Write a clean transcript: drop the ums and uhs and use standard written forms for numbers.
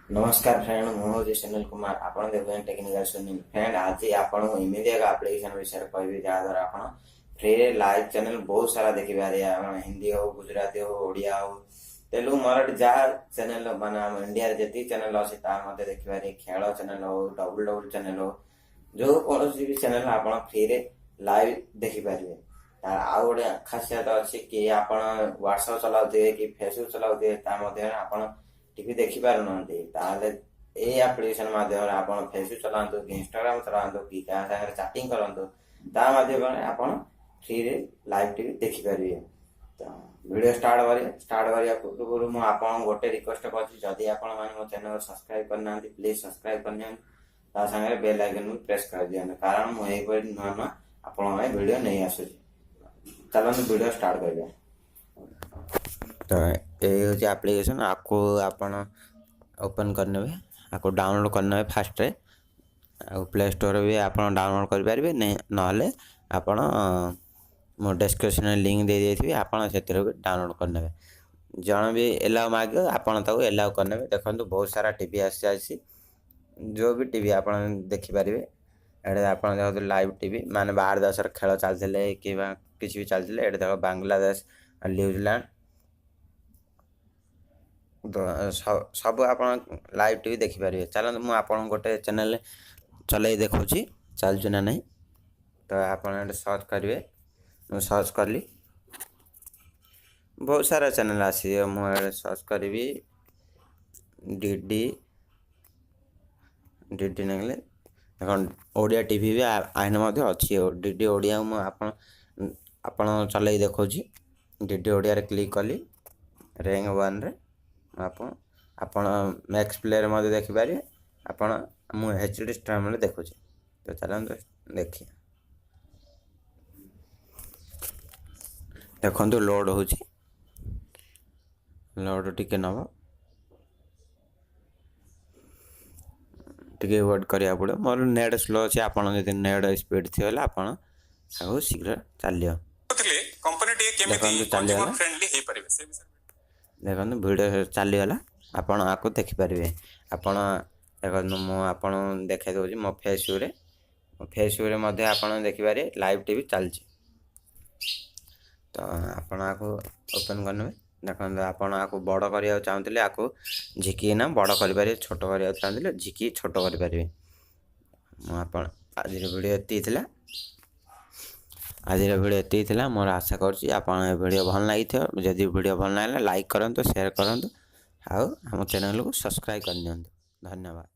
ନମସ୍କାର ଫ୍ରେଣ୍ଡ, ମୁଁ ହେଉଛି ସୁନୀଲ କୁମାର। ଆପଣ ଦେଖୁଛନ୍ତି ଟେକ୍ନିକାଲ ସୁନୀଲ। ଫ୍ରେଣ୍ଡ, ଆଜି ଆପଣଙ୍କୁ ଏମିତି ଏକ ଆପ୍ଲିକେସନ ବିଷୟରେ କହିବି, ଯାହାଦ୍ୱାରା ଆପଣ ଫ୍ରିରେ ଲାଇଭ୍ ଚ୍ୟାନେଲ ବହୁତ ସାରା ଦେଖିପାରିବେ। ଆପଣ ହିନ୍ଦୀ ହଉ, ଗୁଜୁରାତି ହଉ, ଓଡ଼ିଆ ହଉ, ତେଲୁଗୁ, ମରାଠୀ, ଯାହା ଚ୍ୟାନେଲ, ମାନେ ଆମ ଇଣ୍ଡିଆରେ ଯେତିକି ଚ୍ୟାନେଲ ଅଛି ତାହା ମଧ୍ୟ ଦେଖିପାରିବେ। ଖେଳ ଚ୍ୟାନେଲ ହଉ, ଡବ୍ଲୁ ଡବ୍ଲୁ ଚ୍ୟାନେଲ ହଉ, ଯେଉଁ କୌଣସି ବି ଚ୍ୟାନେଲ ଆପଣ ଫ୍ରିରେ ଲାଇଭ୍ ଦେଖିପାରିବେ। ତାର ଆଉ ଗୋଟେ ଖାସିୟତ ଅଛି କି ଆପଣ ହ୍ୱାଟ୍ସଆପ୍ ଚଲାଉଥିବେ କି ଫେସବୁକ୍ ଚଲାଉଥିବେ, ତା ମଧ୍ୟରେ ଆପଣ ଟିଭି ଦେଖିପାରୁନାହାନ୍ତି, ତାହେଲେ ଏଇ ଆପ୍ଲିକେସନ ମାଧ୍ୟମରେ ଆପଣ ଫେସବୁକ୍ ଚଲାନ୍ତୁ କି ଇନଷ୍ଟାଗ୍ରାମ ଚଲାନ୍ତୁ କି କାହା ସାଙ୍ଗରେ ଚାଟିଂ କରନ୍ତୁ, ତା ମାଧ୍ୟମରେ ଆପଣ ଫ୍ରିରେ ଲାଇଭ୍ ଟିଭି ଦେଖିପାରିବେ। ତ ଭିଡ଼ିଓ ଷ୍ଟାର୍ଟ କରିବା। ଷ୍ଟାର୍ଟ କରିବା ପୂର୍ବରୁ ମୁଁ ଆପଣଙ୍କୁ ଗୋଟେ ରିକ୍ୱେଷ୍ଟ କରୁଛି, ଯଦି ଆପଣମାନେ ମୋ ଚ୍ୟାନେଲ ସବସ୍କ୍ରାଇବ୍ କରିନାହାନ୍ତି, ପ୍ଲିଜ୍ ସବସ୍କ୍ରାଇବ୍ କରିନିଅନ୍ତୁ। ତା ସାଙ୍ଗରେ ବେଲ୍ ଆଇକନ୍ ବି ପ୍ରେସ୍ କରିଦିଅନ୍ତୁ, କାରଣ ମୁଁ ଏହିପରି ନୂଆ ନୂଆ ଆପଣଙ୍କ ପାଇଁ ଭିଡ଼ିଓ ନେଇ ଆସୁଛି। ଚାଲନ୍ତୁ, ଭିଡ଼ିଓ ଷ୍ଟାର୍ଟ କରିବା। ତ ଏଇ ହେଉଛି ଆପ୍ଲିକେସନ୍। ଆକୁ ଆପଣ ଓପନ୍ କରିନେବେ, ଆକୁ ଡାଉନଲୋଡ଼୍ କରିନେବେ ଫାଷ୍ଟରେ। ଆଉ ପ୍ଲେ ଷ୍ଟୋରରେ ବି ଆପଣ ଡାଉନଲୋଡ଼୍ କରିପାରିବେ, ନହେଲେ ଆପଣ ମୋ ଡେସ୍କ୍ରିପସନ୍ରେ ଲିଙ୍କ୍ ଦେଇଦେଇଥିବି, ଆପଣ ସେଥିରୁ ବି ଡାଉନଲୋଡ଼୍ କରିନେବେ। ଜଣେ ବି ଏଲାଉ ମାଗିବ, ଆପଣ ତାକୁ ଏଲାଉ କରିନେବେ। ଦେଖନ୍ତୁ, ବହୁତ ସାରା ଟିଭି ଆସିଯାଇଛି। ଯେଉଁ ବି ଟିଭି ଆପଣ ଦେଖିପାରିବେ। ଏଠି ଆପଣ ଦେଖନ୍ତୁ, ଲାଇଭ୍ ଟିଭି ମାନେ ବାହାର ଦେଶର ଖେଳ ଚାଲିଥିଲେ କିମ୍ବା କିଛି ବି ଚାଲିଥିଲେ। ଏଠି ଦେଖ, ବାଂଲାଦେଶ, ନ୍ୟୁଜିଲାଣ୍ଡ, ସବୁ ଆପଣ ଲାଇଭ୍ ଟିଭି ଦେଖିପାରିବେ। ଚାଲନ୍ତୁ, ମୁଁ ଆପଣଙ୍କୁ ଗୋଟେ ଚ୍ୟାନେଲ୍ ଚଲେଇ ଦେଖାଉଛି, ଚାଲୁଛି ନା ନାହିଁ। ତ ଆପଣ ଏଠି ସର୍ଚ୍ଚ କରିବେ। ମୁଁ ସର୍ଚ୍ଚ କଲି, ବହୁତ ସାରା ଚ୍ୟାନେଲ୍ ଆସିବ। ମୁଁ ଏଠି ସର୍ଚ୍ଚ କରିବି ଡି ଡି। ଡି ଡି ନେଲେ ଦେଖନ୍ତୁ, ଓଡ଼ିଆ ଟିଭି ବି ଆଇନ ମଧ୍ୟ ଅଛି। ଡି ଡି ଓଡ଼ିଆ ମୁଁ ଆପଣ ଚଲେଇ ଦେଖାଉଛି। ଡି ଡି ଓଡ଼ିଆରେ କ୍ଲିକ୍ କଲି ର୍ୟାଙ୍କ ୱାନ୍ରେ। ଆପଣ ଆପଣ ମ୍ୟାକ୍ସ ପ୍ଲେୟର୍ ମଧ୍ୟ ଦେଖିପାରିବେ। ଆପଣ ମୁଁ ଏଚ୍ ଡି ଷ୍ଟ୍ରିମ୍ରେ ଦେଖୁଛି। ତ ଚାଲନ୍ତୁ ଦେଖିବା। ଦେଖନ୍ତୁ, ଲୋଡ଼୍ ହେଉଛି। ଲୋଡ଼୍ ଟିକେ ନେବ, ଟିକେ ୱେଟ୍ କରିବାକୁ ପଡ଼ିବ। ମୋର ନେଟ୍ ସ୍ଲୋ ଅଛି। ଆପଣ ଯଦି ନେଟ୍ ସ୍ପିଡ଼୍ ଥିବ ହେଲେ ଆପଣ ଆଉ ଶୀଘ୍ର ଚାଲିବ। ଦେଖନ୍ତୁ, ଚାଲିଗଲା। ଦେଖନ୍ତୁ, ଭିଡ଼ିଓ ଚାଲିଗଲା। ଆପଣ ଆକୁ ଦେଖିପାରିବେ। ଆପଣ ଦେଖନ୍ତୁ, ମୁଁ ଆପଣଙ୍କୁ ଦେଖାଇ ଦେଉଛି ମୋ ଫେସବୁକ୍ରେ। ମୋ ଫେସବୁକ୍ରେ ମଧ୍ୟ ଆପଣ ଦେଖିପାରିବେ, ଲାଇଭ୍ ଟିଭି ଚାଲିଛି। ତ ଆପଣ ଆକୁ ଓପନ୍ କରିନେବେ। ଦେଖନ୍ତୁ, ଆପଣ ଆକୁ ବଡ଼ କରିବାକୁ ଚାହୁଁଥିଲେ ଆକୁ ଝିକିକିନା ବଡ଼ କରିପାରିବେ, ଛୋଟ କରିବାକୁ ଚାହୁଁଥିଲେ ଝିକି ଛୋଟ କରିପାରିବେ। ମୁଁ ଆପଣ ଆଜିର ଭିଡ଼ିଓ ଏତିକି ଥିଲା। ଆଜିର ଭିଡ଼ିଓ ଏତିକି ଥିଲା ମୋର। ଆଶା କରୁଛି ଆପଣ ଏ ଭିଡ଼ିଓ ଭଲ ଲାଗିଥିବ। ଯଦି ଭିଡ଼ିଓ ଭଲ ଲାଗିଲା, ଲାଇକ୍ କରନ୍ତୁ, ସେୟାର କରନ୍ତୁ ଆଉ ଆମ ଚ୍ୟାନେଲକୁ ସବସ୍କ୍ରାଇବ୍ କରିନିଅନ୍ତୁ। ଧନ୍ୟବାଦ।